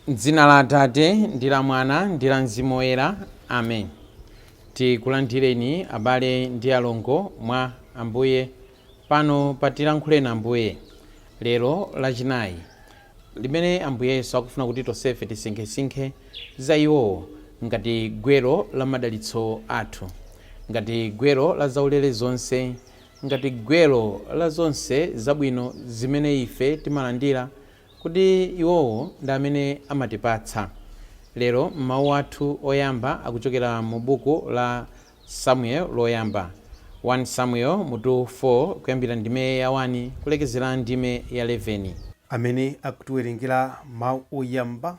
M'dzina la Atate, ndi la Mwana, ndi la Mzimu Woyera. Amen. Tikulandireni abale ndi alongo mwa Ambuye pano pa Tilankhuleni Ambuye lero Lachinayi limene Ambuye Yesu akufuna kuti tonsefe tisinkhesinkhe za iwowo ngati gwero la madalitso athu, ngati gwero la zaulere zonse, ngati gwero la zonse zabwino zimene ife timalandira kuti iwowo ndi amene amatipatsa. Lero mawu athu oyamba akuchokera mu buku la Samuel loyamba, 1 Samuel mutu 4 kuyambira ndime ya 1 kulekezera ndime ya 11. Amene akutiwerengera mawu oyamba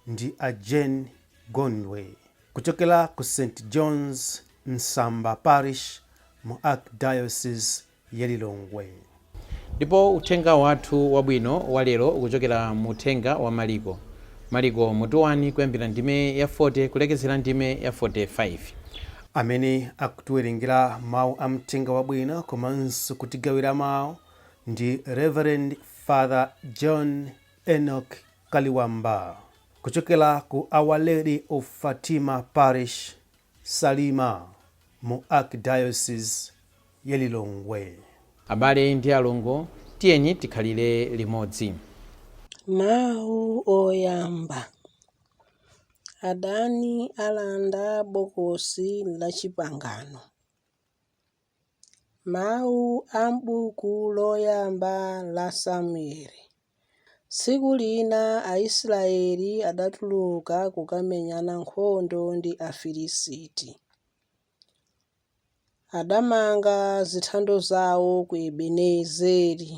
ndi a Jane Gondwe kuchokera ku St John's Msamba Parish mu Archdiocese ya Lilongwe. Ndipo uthenga wathu wabwino wa lero ukuchokera mu uthenga wa Maliko, Maliko mutu 1 kuyambira ndime ya 40 kulekezera ndime ya 45. Amene akutiwerengera mawu a mthenga wabwino komanso kutigawira mawu ndi Reverend Father John Enoch Kaliwamba kuchokera ku Our Lady of Fatima Parish, Salima mu Archdiocese ya Lilongwe. Abale ndi alongo, tiyeni tikhalire limodzi. Mawu oyamba. Adani alanda bokosi la chipangano. Mawu a m'buku loyamba la Samueli. Tsiku lina Aisraeli adatuluka kukamenyana nkhondo ndi Afilisiti. Adamanga zithando zawo ku Ebenezeri,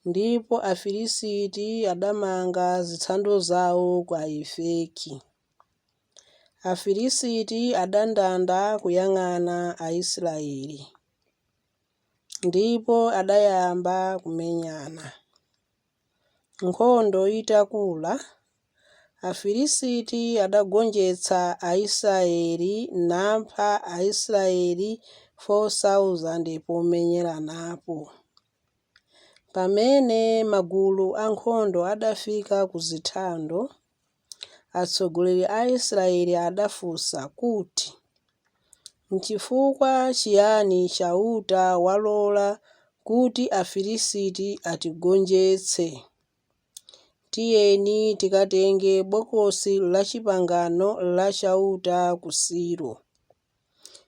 ndipo Afilisiti adamanga zithando zawo ku Afeki. Afilisiti adandanda kuyang'ana Aisraeli, ndipo adayamba kumenyana. Nkhondo itakula, Afilisiti adagonjetsa Aisraeli napha Aisraeli 4,000 pomenyeranapo. Pamene magulu ankhondo adafika ku zithando, atsogoleri a Aisraeli adafunsa kuti, N'chifukwa chiyani Chauta walola kuti Afilisiti atigonjetse? Tiyeni tikatenge Bokosi lachipangano la Chauta ku Silo,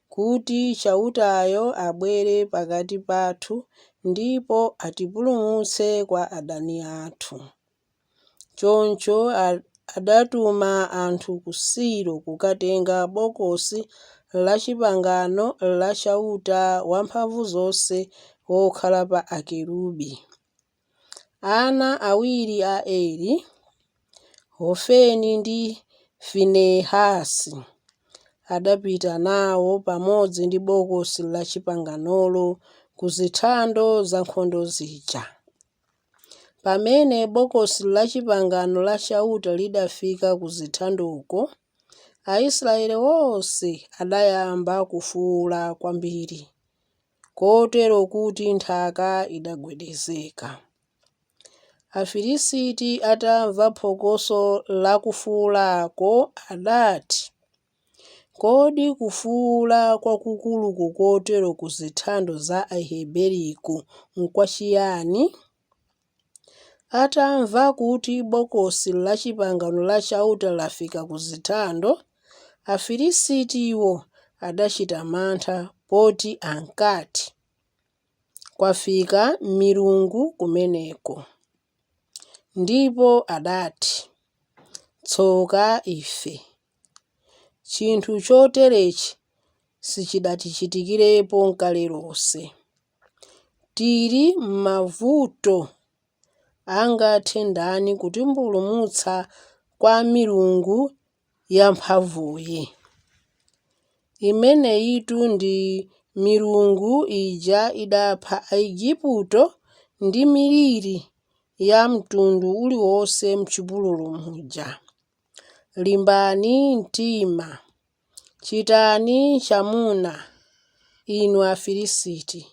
kuti Chautayo abwere pakati pathu ndipo atipulumutse kwa adani athu. Choncho adatuma anthu ku Silo kukatenga Bokosi lachipangano la Chauta Wamphamvuzonse wokhala pa akerubi. Ana awiri a Eli, Hofeni ndi Finehasi, adapita nawo pamodzi ndi Bokosi lachipanganolo ku zithando za nkhondo zija. Pamene Bokosi lachipangano la Chauta lidafika ku zithandoko, Aisraele onse adayamba kufuula kwambiri, kotero kuti nthaka idagwedezeka. Afilisiti atamva phokoso la kufuulako, adati, Kodi kufuula kwakukuluku kotero ku zithando za Aheberiku nkwachiyani? Atamva kuti Bokosi lachipangano la Chauta lafika ku zithando, Afilisitiwo adachita mantha, poti ankati, Kwafika milungu kumeneko. Ndipo adati, Tsoka ife! Chinthu choterechi sichidatichitikirepo n'kale lonse. Tili m'mavuto, angathe ndani kutipulumutsa kwa milungu yamphamvuyi? Imeneyitu ndi milungu ija idapha Aejipito ndi miliri ya mtundu uliwonse m'chipululu muja. Limbani mtima, chitani chamuna, inu Afilisiti,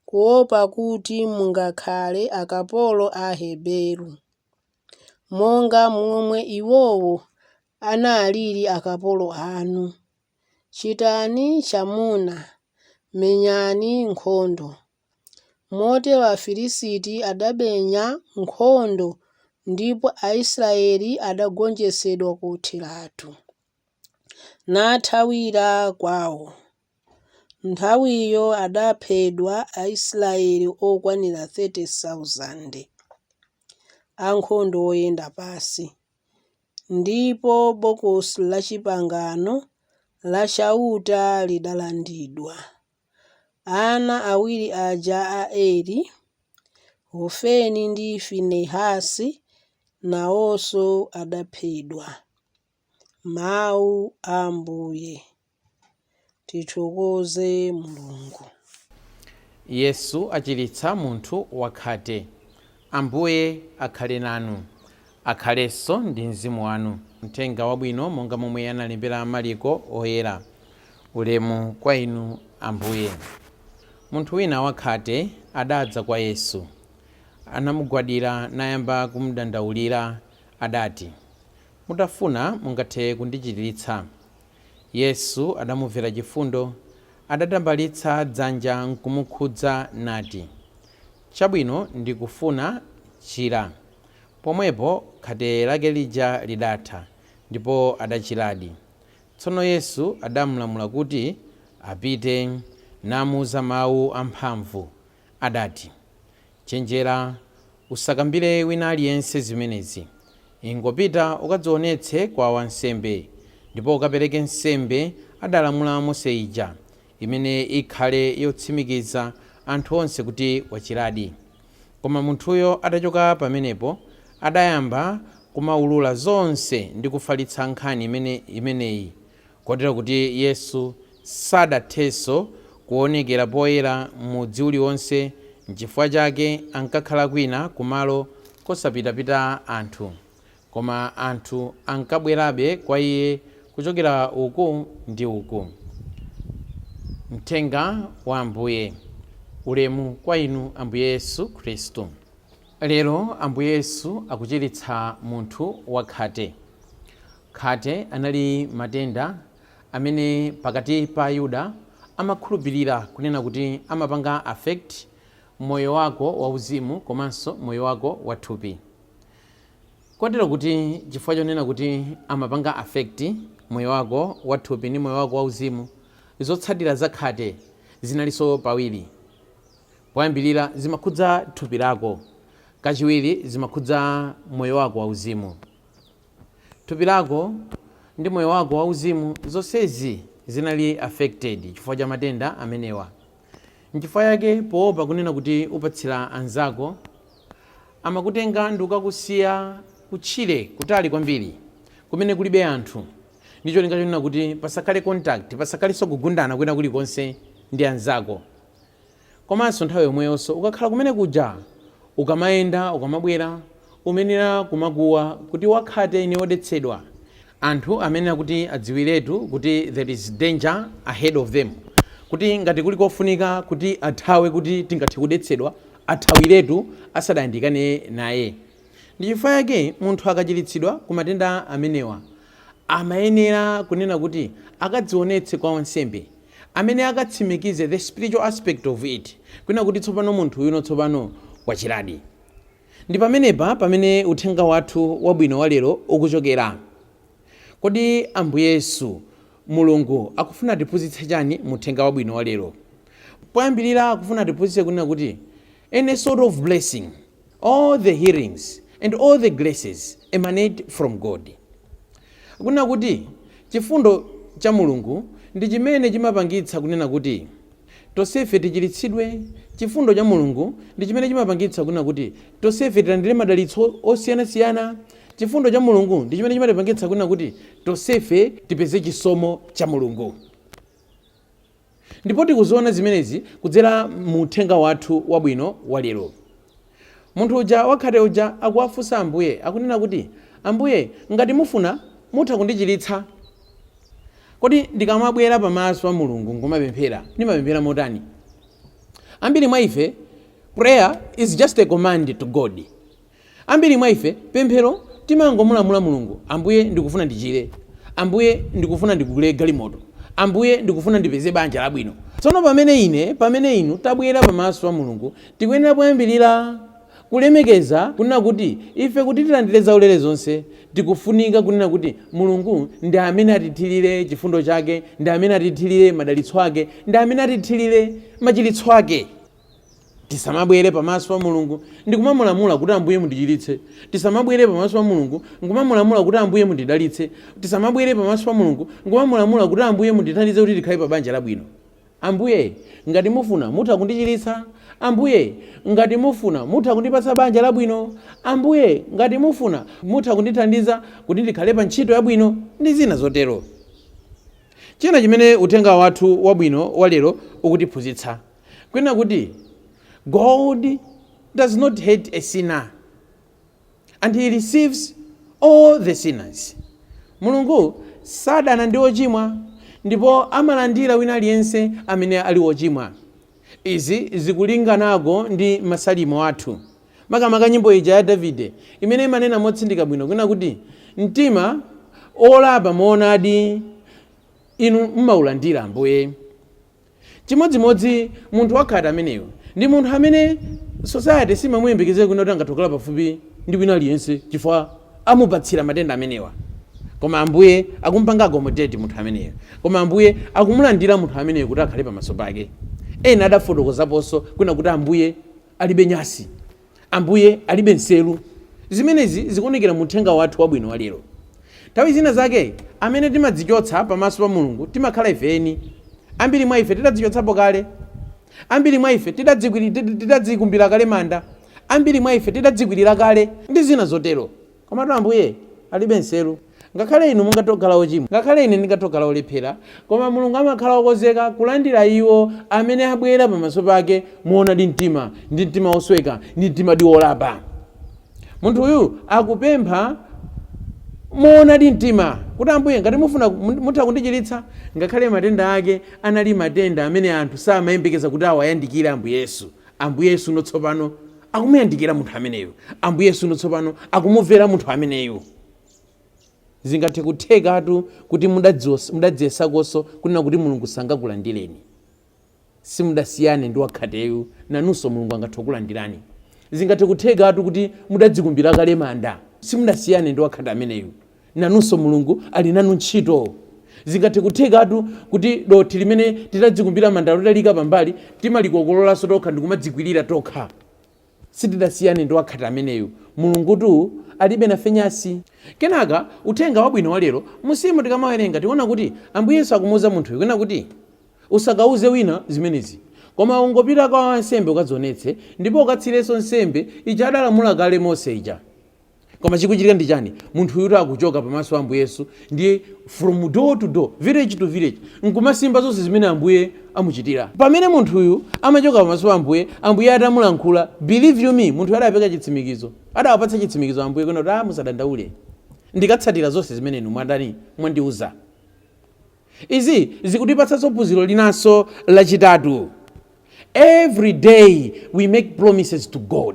kuopa kuti mungakhale akapolo a Aheberu, monga momwe iwowo analili akapolo anu. Chitani chamuna, menyani nkhondo. Motero Afilisiti adamenya nkhondo ndipo Aisraeli adagonjetsedwa kotheratu, nathawira kwawo. Nthawiyo adaphedwa Aisraeli okwanira 30,000, ankhondo oyenda pansi. Ndipo Bokosi la Chipangano la Chauta lidalandidwa. Ana awiri aja a Eli, Hofeni ndi Finehasi, nawonso adaphedwa. Mawu a Ambuye. Tithokoze Mulungu. Yesu achiritsa munthu wakhate. Ambuye akhale nanu. Akhalenso ndi mzimu wanu. Mthenga wabwino monga momwe analembera Mariko oyera. Ulemu kwa inu Ambuye. Munthu wina wakhate adadza kwa Yesu. Anamugwadira nayamba kumudandaulira adati, Mutafuna mungathe kundichiritsa. Yesu adamumvera chifundo, adatambalitsa dzanja nkumukhudza nati, Chabwino ndikufuna, chira. Pomwepo khate lake lija lidatha, ndipo adachiradi. Tsono Yesu adamulamula kuti apite, namuuza mawu amphamvu. Adati, Chenjera, usakambire wina aliyense zimenezi. Ingopita ukadzionetse kwa wansembe, ndipo ukapereke nsembe adalamula Mose ija, imene ikhale yotsimikiza anthu onse kuti wachiradi. Koma munthuyo atachoka pamenepo, adayamba kumaulula zonse ndi kufalitsa nkhani imeneyi, kotero kuti Yesu sadathenso kuwonekera poyera m'mudzi uliwonse. Nchifukwa chake ankakhala kwina kumalo kosapitapita anthu. Koma anthu ankabwerabe kwa Iye kuchokera uku ndi uku. Mthenga wa Ambuye. Ulemu kwa inu Ambuye Yesu Khristu. Lero Ambuye Yesu akuchiritsa munthu wakhate. Khate anali matenda amene pakati pa Ayuda amakhulupirira kunena kuti amapanga affect moyo wako wauzimu komanso moyo wako wathupi. Kotero kuti chifukwa chonena kuti amapanga affect moyo wako wathupi ndi moyo wako wauzimu, zotsatira za khate zinalinso pawiri. Poyambirira zimakhudza thupi lako, kachiwiri zimakhudza moyo wako wauzimu. Thupi lako ndi moyo wako wauzimu zonsezi zinali affected chifukwa cha matenda amenewa. Nchifukwa yake poopa kunena kuti upatsira anzako, amakutenga ndikukakusiya kutchire kutali kwambiri kumene kulibe anthu ndi cholinga chonena kuti pasakhale contact, pasakhalenso kugundana kwina kulikonse ndi anzako. Komanso nthawi yomweyonso ukakhala kumene kuja, ukamayenda, ukamabwera, umayenera kumakuwa kuti wakhate ine wodetsedwa. Anthu amayenera kuti adziwiretu kuti there is danger ahead of them, kuti ngati kuli kofunika kuti athawe kuti tingathe kudetsedwa, athawiretu asadayandikane naye. Ndi chifukwa chake munthu akachiritsidwa ku matenda amenewa, amayenera kunena kuti akadzionetse kwa wansembe amene akatsimikize the spiritual aspect of it, kunena kuti tsopano munthu uyuno tsopano wachiradi. Ndi pamenepa pamene uthenga wathu wabwino wa lero ukuchokera. Kodi Ambuye Yesu, Mulungu, akufuna atiphunzitse chani mu uthenga wabwino wa lero? Poyambirira akufuna atiphunzitse kunena kuti any sort of blessing, all the healings and all the graces emanate from God. Kunena kuti chifundo cha Mulungu ndi chimene chimapangitsa kunena kuti tonsefe tichiritsidwe. Chifundo cha Mulungu ndi chimene chimapangitsa kunena kuti tonsefe tilandire madalitso osiyanasiyana. Chifundo cha Mulungu ndi chimene chimatipangitsa kunena kuti tonsefe tipeze chisomo cha Mulungu. Ndipo tikuziona zimenezi kudzera mu uthenga wathu wabwino wa lero. Munthu uja wakhate uja akuwafunsa Ambuye, akunena kuti, Ambuye, ngati mufuna, mutha kundichiritsa? Kodi ndikamabwera pamaso pa Mulungu nkumapemphera, ndimapemphera motani? Ambiri mwa ife, prayer is just a command to God. Ambiri mwa ife pemphero timangomulamula Mulungu, Ambuye ndikufuna ndichire, Ambuye ndikufuna ndigule galimoto, Ambuye ndikufuna ndipeze banja labwino. Tsono pamene ine, pamene inu tabwera pamaso pa Mulungu, tikuyenera poyambirira kulemekeza kunena kuti ife kuti tilandire zaulere zonse, tikufunika kunena kuti Mulungu ndi amene atithirire chifundo chake, ndi amene atithirire madalitso ake, ndi amene atithirire machiritso ake. Tisamabwere pamaso pa Mulungu ndikumamulamula kuti Ambuye mundichiritse. Tisamabwere pamaso pa Mulungu nkumamulamula kuti Ambuye mundidalitse. Tisamabwere pamaso pa Mulungu nkumamulamula kuti Ambuye mundithandize kuti tikhale pa banja labwino. Ambuye, ngati mufuna, mutha kundichiritsa. Ambuye, ngati mufuna, mutha kundipatsa banja labwino. Ambuye, ngati mufuna, mutha kundithandiza kuti ndikhale pa ntchito yabwino, ndi zina zotero. China chimene uthenga wathu wabwino wa lero ukutiphunzitsa, kunena kuti God does not hate a sinner and he receives all the sinners. Mulungu sadana ndi ochimwa ndipo amalandira wina aliyense amene ali wochimwa. Izi zikulinganako ndi masalimo athu, makamaka nyimbo ija ya Davide imene imanena motsindika bwino kunena kuti mtima olapa moonadi inu mmaulandira Ambuye. Chimodzimodzi munthu wakhate ameneyo ndi munthu amene society simamuyembekezera kunena kuti angathe kukhala pafupi ndi wina aliyense chifukwa amupatsira matenda amenewa. Koma Ambuye akumpanga accommodate munthu ameneyo. Koma Ambuye akumulandira munthu ameneyo kuti akhale pamaso pake. Ena adafotokozaponso kunena kuti Ambuye alibe nyasi. Ambuye alibe nseru. Zimenezi zikuonekera mu uthenga wathu wabwino wa lero. Nthawi zina zake amene timadzichotsa pamaso pa Mulungu timakhala ife eni. Ambiri mwa ife tidadzichotsapo kale. Ambiri mwa ife tidadzikumbira kale manda. Ambiri mwa ife tidadzikwirira kale ndi zina zotero. Komatu Ambuye alibe nseru. Ngakhale inu mungathe kukhala ochimwa, ngakhale ine ndingathe kukhala olephera, koma Mulungu amakhala wokonzeka kulandira iwo amene abwera pamaso pake moonadi mtima, ndi mtima wosweka, ndi mtimadi wolapa. Munthu uyu akupempha moonadi mtima kuti, Ambuye, ngati mufuna, mutha kundichiritsa. Ngakhale matenda ake anali matenda amene anthu samayembekeza kuti awayandikire Ambuye Yesu, Ambuye Yesu tsopano akumuyandikira munthu ameneyu. Ambuye Yesu tsopano akumumvera munthu ameneyu. Zingathe kuthekatu kuti mudadziyesakonso kunena kuti Mulungu sangakulandireni. Simudasiyane ndi wakhateyu, nanunso Mulungu angathe kukulandirani. Zingathe kuthekatu kuti mudadzikumbira kale manda. Simudasiyane ndi wakhate ameneyu, nanunso Mulungu ali nanu ntchito. Zingathe kuthekatu kuti dothi limene titadzikumbira mandalo taliyika pambali timalikokololanso tokha ndikumadzikwirira tokha. Sitidasiyane ndi wakhate ameneyu. Mulungutu alibe nafe nyasi. Kenaka uthenga wabwino wa lero musimu tikamawerenga tikuona kuti Ambuye Yesu akumuuza munthuyu kunena kuti usakauze wina zimenezi, koma ungopita kwa wansembe ukadzionetse, ndipo ukatsirenso nsembe ija adalamula kale Mose ija. Koma chikuchitika ndi chani? Munthu uyutu akuchoka pamaso pa Ambuye Yesu ndiye from door to door, village to village, nkumasimba zonse zimene Ambuye amuchitira. Pamene munthuyu amachoka pamaso pa Ambuye, Ambuye atamulankhula, believe you me, munthuyu adapeka chitsimikizo, adawapatsa chitsimikizo Ambuye kunena kuti ah, musadandaule, ndikatsatira zonse zimene inu mwandani mwandiuza. Izi zikutipatsanso phunziro linanso lachitatu. Every day we make promises to God.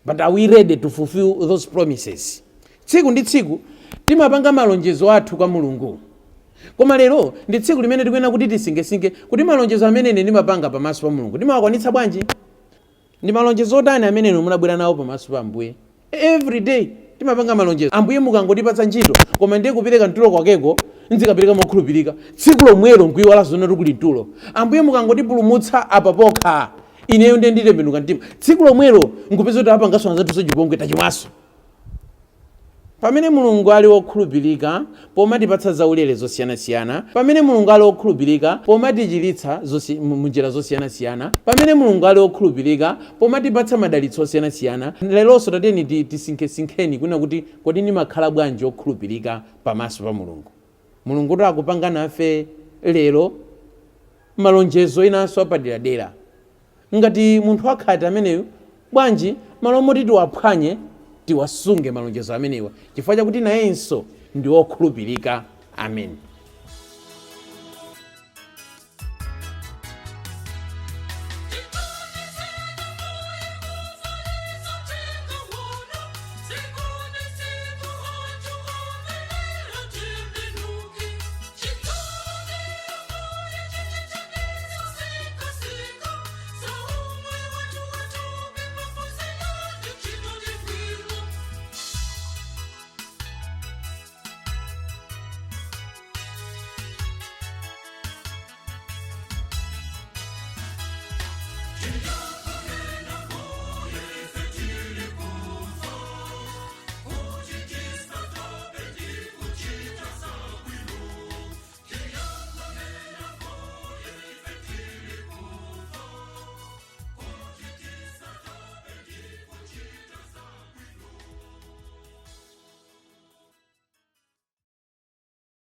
But are we ready to fulfill those promises? Tsiku ndi tsiku timapanga malonjezo athu kwa Mulungu. Koma lero ndi tsiku limene tikuyenera kuti tisinkhesinkhe kuti malonjezo amene ine ndimapanga pamaso pa Mulungu ndimawakwanitsa bwanji? Ndi malonjezo otani amene inu munabwera nawo pamaso pa Ambuye? Every day timapanga malonjezo. Ambuye mukangotipatsa ntchito, koma ndiye kupereka mtulo kwakeko nzikapereka mokhulupirika. Tsiku lomwelo nkuiwala zonena kuti kuli mtulo. Ambuye mukangotipulumutsa apa pokha, ineyo ndiye nditembenuka mtima. Tsiku lomwelo nkupeza kuti apanganso anzathunso chipongwe, tachimwanso. Pamene Mulungu ali wokhulupirika pomatipatsa zaulere zosiyanasiyana, pamene Mulungu ali wokhulupirika pomatichiritsa munjira zosiyanasiyana, pamene Mulungu ali wokhulupirika pomatipatsa madalitso osiyanasiyana, leronso tatiyeni tisinkhesinkhe kunena kuti kodi ndimakhala bwanji wokhulupirika pamaso pa Mulungu? Mulungutu akupanga nafe lero malonjezo enanso apaderadera. Ngati munthu wakhate ameneyu, bwanji malo moti tiwaphwanye, tiwasunge malonjezo amenewa, chifukwa chakuti nayenso ndi wokhulupirika. Amen.